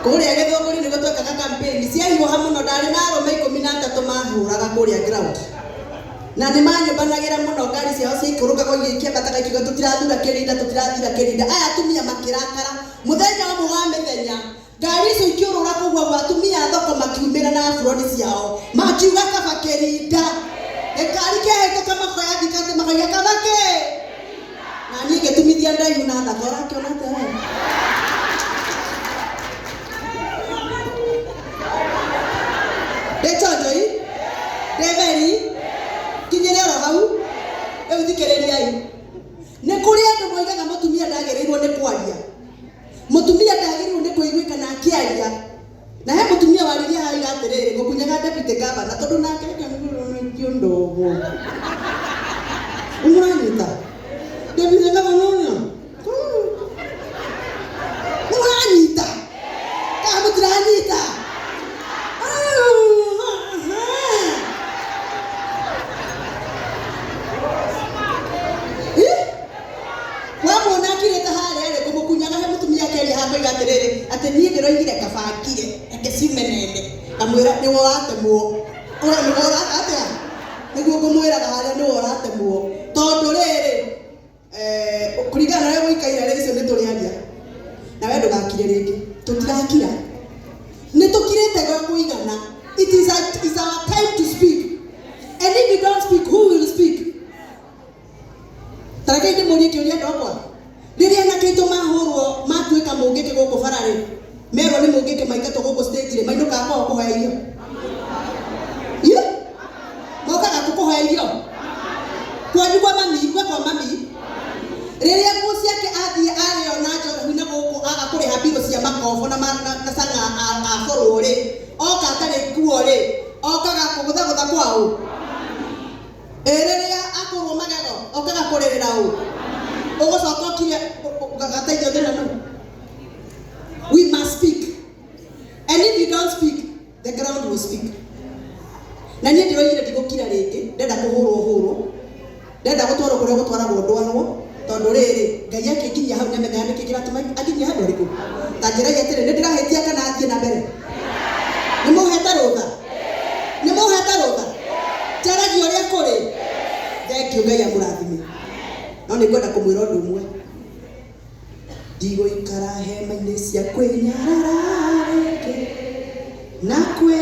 Kũrĩa Gĩthũngũri nĩguo twekaga campaign ciahiũha mũno, ndarĩ na arũme 13 mahũraga kũrĩa ground na nĩ manyũmbanagĩra mũno, ngari ciao ciaikũrũkaga igĩkĩambataga ikiuga tũtirathura kĩrinda, tũtirathura kĩrinda. Aya atumia makĩrakara mũthenya ũmwe wa mĩthenya, ngari icio ikĩũrũra kũu ũguo, atumia a thoko makiumĩra na aburoni ciao makiuga kaba kĩrinda. Gĩkari kĩahĩtũka makoya thikatĩ makoiga kaba kĩ, na niĩ ngĩtumithia ndaihu na thaka. Ũrakĩona atĩa we? Ndĩ chonjoi, ndĩ theri, kinyĩre oro hau. Rĩu thikĩrĩriai, nĩ kũrĩ andũ moigaga mũtumia ndagĩrĩirwo nĩ kwaria, mũtumia ndagĩrĩirwo nĩ kũiguĩkana akĩaria. Na he mũtumia waririe haha oiga atĩrĩrĩ, ngũkunyaga deputy governor tondũ nake nĩkĩo ndogo. Nĩmũranyita? Deputy governor ũrĩa? Nĩmũranyita? Kana mũtiranyita? Ih! Wamuona akirĩte harĩa rĩ, ngũmũkunyaga. He mũtumia akĩaria haha koiga atĩrĩrĩ, atĩ niĩ ndĩroigire kaba ngire, reke ciume nene. Ngamwĩra nĩwe ũratemwo. Ũra nĩwe ũra atĩa? Nĩguo ngũmwĩraga harĩa nĩwe ũratemwo. Tondũ rĩrĩ, kũringana na ũrĩa gũikaire rĩ, icio nĩ tũrĩaria. Na we ndũgakire rĩngĩ. Tũtirakira. Nĩ tũkirĩte gwa kũigana. It is a, it's our time to speak. And if you don't speak, who will speak? Ta rekei ndĩmũrie kĩũria andũ akwa. Rĩrĩa anake aitũ mahũrwo matuĩka mũngĩkĩ gũkũ bara rĩ, merwo nĩ mũngĩkĩ maingatwo gũkũ stage rĩ, mainũkaga kwao kũhoya irio? Ĩ? Mokaga kũ kũhoya irio? Kwanyu kwa mami, gwe kwa mami. Rĩrĩa nguo ciake athiĩ arĩo na njohi na gũkũ aga kũrĩha mbirũ cia makobo na, na, na cang'a aborwo rĩ, oka atarĩ nguo rĩ, okaga kũgũthagũtha kwaũ? Ĩ rĩrĩa akũrwo magego okaga kũrĩrĩra ũ? Ũgũcoka ũkire gateithio thĩna nũ? We must speak. And if you don't speak, the ground will speak. Na niĩ ndĩroigire ndigũkira rĩngĩ, ndenda kũhũrwo hũrwo, ndenda gũtwarwo kũrĩa gũtwaragwo ndwarwo, tondũ rĩrĩ, Ngai akĩnginyia hau nĩamenyaga nĩkĩ kĩratũma anginyie handũ harĩkũ. Ta njĩrai atĩrĩ, nĩ ndĩrahĩtia kana thiĩ na mbere? Nĩ mũhete rũtha? Nĩ mũhete rũtha? Njaragia ũrĩa kũrĩ. Thank you, Ngai amũrathime. No nĩ ngwenda kũmwĩra ũndũ ũmwe. Ndigũikara hema-inĩ cia kwĩnyarara rĩngĩ na kwĩ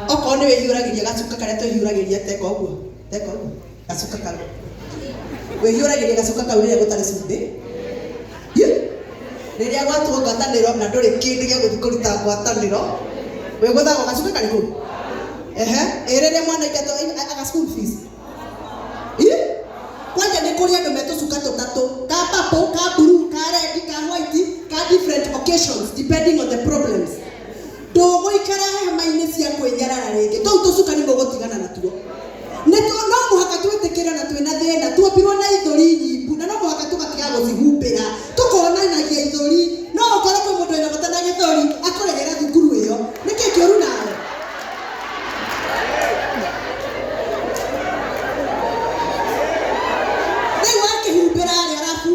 okorwo nĩ wĩhiũragĩria gacuka karĩa twĩhiũragĩria, teka ũguo, teka ũguo gacuka kau wĩhiũragĩria, gacuka kau rĩrĩa gũtarĩ cumbĩ. Hi! Rĩrĩa gwatuo ngwatanĩro na ndũrĩ kĩndũ gĩa gũthiĩ kũruta ngwatanĩro, wĩgũthagwo gacuka karĩkũ? Ehe, ĩ rĩrĩa mwana aingatwo aga school fees. Hi! Kwanja nĩ kũrĩ andũ me tũcuka tũtatũ, ka purple, ka blue, ka red, ka white, ka different occasions depending on the problems. Ndũgũikara hema-inĩ cia kwĩnyarara rĩngĩ. Tũu tũcuka nĩ mũgũtigana natuo. Nĩ no mũhaka twĩtĩkĩre na twĩna thĩna, tuombirwo na ithũri nyimbu na no mũhaka tũgatiga gũcihumbĩra, tũkonanagia ithũri. No ũkore kwĩ mũndũ wĩna bata na gĩthũri akũregera thukuru ĩyo. Nĩkĩ kĩũru nawe? Rĩu wakĩhumbĩra rĩ, arabu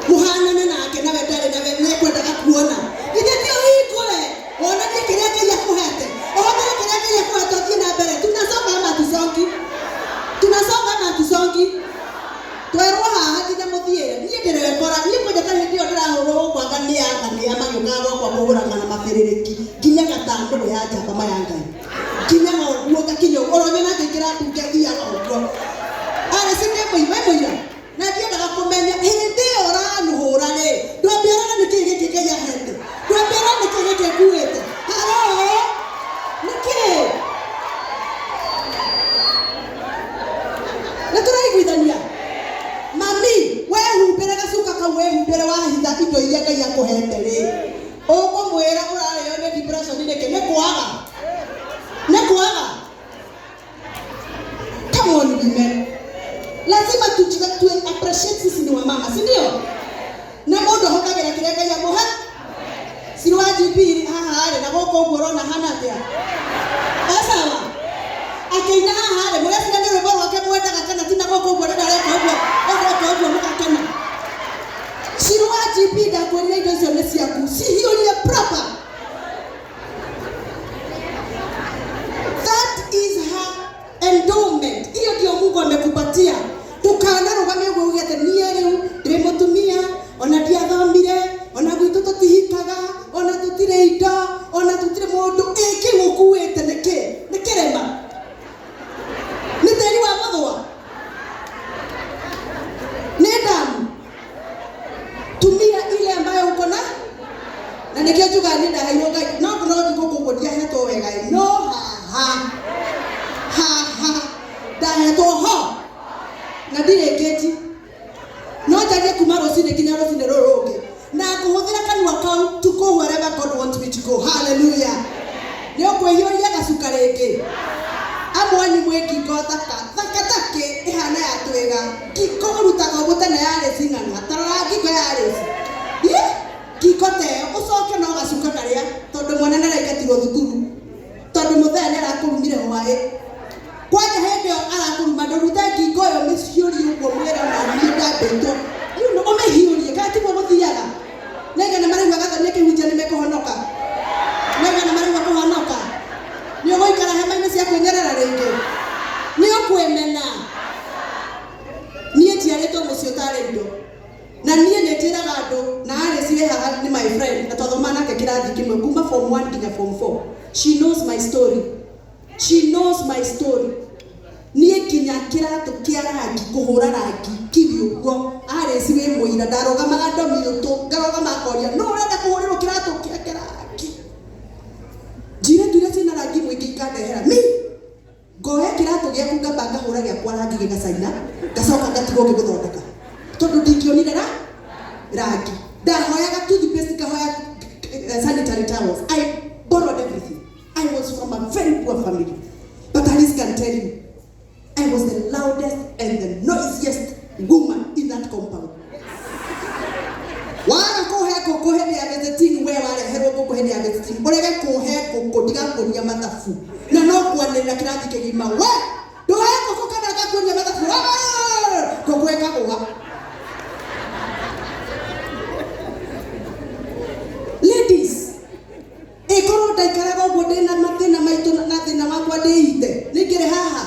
mũhanane nake nawe ndarĩ nawe nĩekwendaga kuona. Ithe ti ũhingũre wonanie kĩrĩa Ngai akũhete, ũhũthĩre kĩrĩa Ngai akũhete ũthiĩ na mbere. Tunasonga ama hatusongi? Tunasonga ama hatusongi? Twerwo haha nginya mũthiĩre. Niĩ ndĩrekora niĩ kwanja ta hĩndĩ ĩyo ndĩrahũrwo gũkũ, anga nĩ anga nĩ a magĩũkaga gwakwa kũhũraga na mabĩrĩrĩki nginya gatandũgũ ya njamba ma ya Ngai, nginyaga ũguo ngakinya ũguo ũronyona ngĩingĩra mbunge, thiaga ũguo arĩ cindĩ mũira na ndiendaga kũmenya hĩndĩ ĩyo ũranũhũra rĩ, ndwambiaraga nĩkĩ gĩkĩ Ngai ahete, ndwambiaraga nĩkĩ gĩkĩ nguĩte haro nĩkĩ. Nĩ tũraiguithania? Mami, wehumbĩre gacuka kau, wehumbĩre wahitha indo iria Ngai akũhete rĩ, ũkũmwĩra ũrarĩo nĩ depression nĩkĩ? Nĩ kwaga, nĩ kwaga. Come on women, lazima tu appreciate sisi ni wamama, si ndio? Na mũndũ ahũthagĩra kĩrĩa Ngai amũhe. Cirwa GP haha rĩ na gũkũ. gũkũ ũguo ũrona hana atĩa? E sawa? Akĩina haha rĩ, mũreciria nĩ rwĩmbo rwake mwendaga kana ti na gũkũ ũguo rĩrĩa areka ũguo, areka ũguo mũgakena? Shiro wa GP ndakwĩrire indo icio nĩ ciaku, cihiũrie proper. That is her endowment. Hiyo ndio Mungu amekupatia. Ndũkanarũgame ũguo uge atĩ niĩ rĩu ndĩ mũtumia, ona ndiathomire, ona gwitũ tũtihikaga, ona tũtirĩ indo, ona tũtirĩ mũndũ. Ĩ kĩu ũkuĩte nĩ kĩ? Nĩ kĩrema? Nĩ tĩri wa mũthũa? Nĩ damu? Tumia ile ambayo uko na na nĩkĩo njugaga niĩ ndaheirwo Ngai no ngorwo thikũ ũguo ndiahetwo wega ĩ no haha haha ndahetwo ho na ndirĩ ngĩti no njarie kuma rũcinĩ nginya rũcinĩ rũrũ rũngĩ na ngũhũthĩra kanua kau to go wherever God wants me to go. Hallelujah. Nĩ ũkwĩhiũria gacuka rĩngĩ. Amwe anyu mwĩ ngingo thaka thaka takĩ ĩhana ya twĩga ngingo ũrutaga ũguo tene yarĩ cing'ang'a ta rora ngingo ya Alice. Ih, ngingo ta ĩyo ũcoke no gacuka karĩa tondũ mwana nĩ araingatirwo thukuru tondũ mũthee nĩ arakũrumire hwaĩ kwanja hĩndĩ ĩyo arakũruma ndũrute ngingo ĩyo mĩhiũrie ũguo mwĩre ona niĩ ndambĩtwo you know, ũmĩhiũrie kana tiguo gũthiaga nĩaigana maraigua gathoni akĩhunjia nĩ mekũhonoka nĩaigana maraigua kũhonoka nĩ ũgũikara hema-inĩ cia kwĩnyarara rĩngĩ nĩ ũkwĩmena niĩ njiarĩtwo mũciĩ ũtarĩ indo na niĩ nĩ njĩraga andũ na Alice wĩ haha nĩ my friend na twathoma nake kĩrathi kĩmwe kuma form 1 nginya form 4. She knows my story, she knows my story. Niĩ nginya kĩratũ kĩa rangi kũhũra rangi kiri ũguo Alice wĩ mũira ndarũgamaga ndomiũtũ ngarũgama ngoria no ũrenda kũhũrĩrwo kĩratũ kĩa kĩrangi njirĩtu iria ciĩna rangi mũingĩ ikandehera mi ngoya kĩratũ gĩaku ngamba ngahũra gĩakwa rangi gĩgacaina ngacoka ngatigwo ngĩgũthondeka tondũ ndingĩonire ra rangi ndahoyaga toothpaste ngahoya sanitary towels. I borrowed everything. I was from a very poor family, but Alice can tell you I was the loudest and the noisiest woman in that compound. Waga kũhe ngũkũ hĩndĩ ya visiting, we wareherwo ngũkũ hĩndĩ ya visiting ũrege kũhe ngũkũ ndigakuonia mathabu na no kwanĩrĩra kĩrathi kĩgima we ndũhe ngũkũ kana ngakuonia mathabu. Ngũkũ ĩkagũa. Ladies, ĩkorwo ndaikaraga ũguo ndĩna mathĩna maitũ na thĩna wakwa ndĩite nĩ ngĩrĩ haha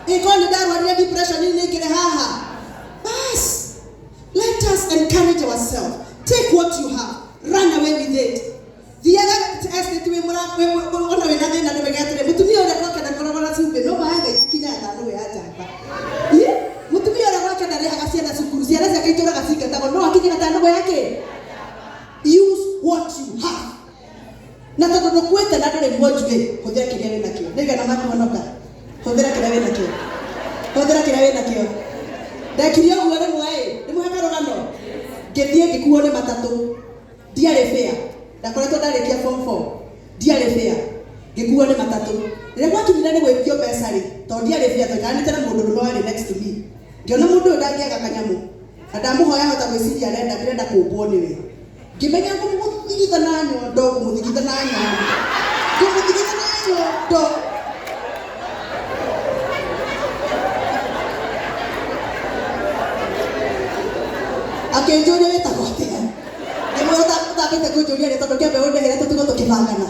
ĩkorwo nĩ ndarwarire depression nĩ ngĩrĩ haha. Bas, let us encourage ourselves. Take what you have, run away with it. Thiaga estate wĩ ona wĩna thĩna ndũmenya atĩrĩ mũtumia ũrĩa gwake ndakoragwo na cumbĩ no maga ikinyaga thandũkũ ya njamba. Ĩ, mũtumia ũrĩa gwake ndarĩhaga ciana cukuru ciana ciake itũraga cingatagwo no akinye gathandũkũ yake. Use what you have na tondũ ndũkuĩte na ndũrĩ mwonju rĩ hũthĩra kĩrĩa wĩ nakĩo nĩigana makũhonoka hũthĩra kĩrĩa wĩ nakĩo hũthĩra kĩrĩa wĩ nakĩo. Ndekire ũguo rĩmwe ĩ rĩmwe karũgano ngĩthiĩ ngĩkuo nĩ matatũ ndiarĩ fare ndakoretwo ndarĩkia form 4 ndiarĩ fare ngĩkuo nĩ matatũ rĩrĩa gwakinyire nĩ gwĩtio mbeca rĩ tondũ ndiarĩ fare twaikaranĩte na mũndũ ũrũme warĩ next to me ngĩona mũndũ ũyũ ndangĩaga kanyamũ na ndamũhoya hota gwĩciria arenda ndĩrenda kũmbwo nĩwe ngĩmenya ngũmũthigitha na nyondo ngũmũthigitha na nyondo ngũmũthigitha na nyondo. Akĩnjũria wĩtagwo atĩa ngĩmwĩra ũtambĩte kũnjũria rĩ tondũ kĩambe ũndĩhĩre tũtigwo tũkĩbangana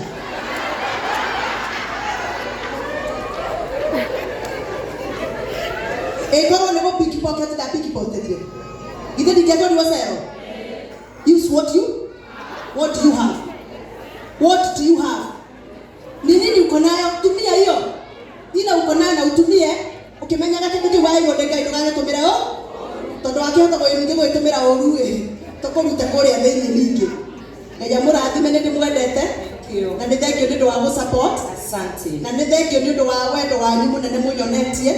ĩkorwo nĩ gũ pickpocket nda pickpocketire githĩ ndingĩatwarirwo cero. Use what you have. What do you have? Ni nini uko nayo? Tumia hiyo ile uko nayo na utumie ukimenyaga kindu kiu waheirwo nĩ Ngai ndũgagĩtũmĩre ũ tondũ wakĩhota ningĩ gwĩtũmĩra ũru ĩ tũkũrute kũrĩa thĩinĩ ningĩ. Ngai amũrathime nĩ ndĩmwendete na nĩ thengio nĩ ũndũ wa gũ support. Asante. Na nĩ thengio nĩ ũndũ wa wendo wanyu mũnene mũnyonetie.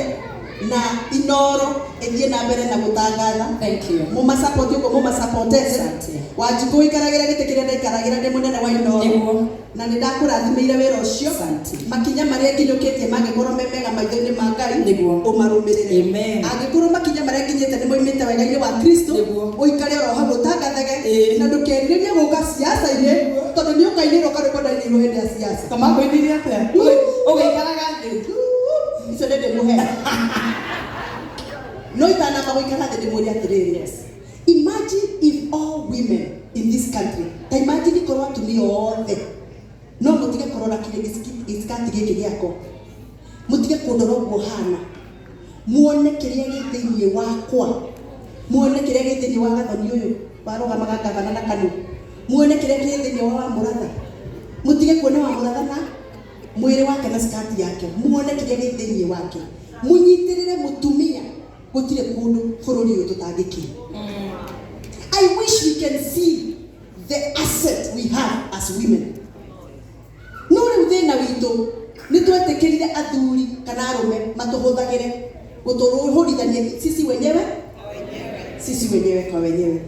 Na Inoro ĩthiĩ na mbere na gũtangatha. Thank you. Mũmasapoti ũguo mũmasapotete. Asante. Wanjikũ ũikaragĩra gĩtĩ kĩrĩa ndaikaragĩra ndĩ mũnene wa Inoro. Nĩguo. Na nĩ ndakũrathimĩire wĩra ũcio. Asante. Makinya marĩa nginyũkĩtie mangĩkorwo me mega maitho-inĩ ma Ngai, Nĩguo. ũmarũmĩrĩre. Amen. Angĩkorwo makinya marĩa nginyĩte nĩ moimĩte wega-inĩ wa Kristo, Nĩguo. ũikare oro hau ũtangathage Ĩĩ. na ndũkerirĩrie gũka siasa-inĩ tondũ nĩ ũkainĩrwo karwĩmbo ndainĩirwo hĩndĩ ya siasa. Kamakũinĩire atĩa? Ũgĩikaraga thĩ. Icio nĩ ndĩmũhe. No itanamba gũikara thĩ ndĩmwĩre atĩrĩrĩ. Imagine if all women in this country, ta imagine korwo atumia othe no mũtige kũrora kĩrĩa gĩskati gĩkĩ gĩakwa, mũtige kũndora ũguo hana, muone kĩrĩa gĩ thĩinĩ wakwa, muone kĩrĩa gĩ thĩinĩ wa Gathoni ũyũ warũgamaga gavana na Kanu, muone kĩrĩa kĩ thĩinĩ wa Wamũratha, mũtige kuona Wamũratha na mwĩrĩ wake na skati yake, muone kĩrĩa gĩ thĩinĩ wake, mũnyitĩrĩre mũtumia, gũtirĩ kũndũ bũrũri ũyũ tũtangĩkinya. I wish we can see the asset we have as women. No rĩu thĩna witũ nĩ twetĩkĩrire athuri kana arũme matũhũthagĩre gũtũhũrithania sisi wenyewe kwa wenyewe.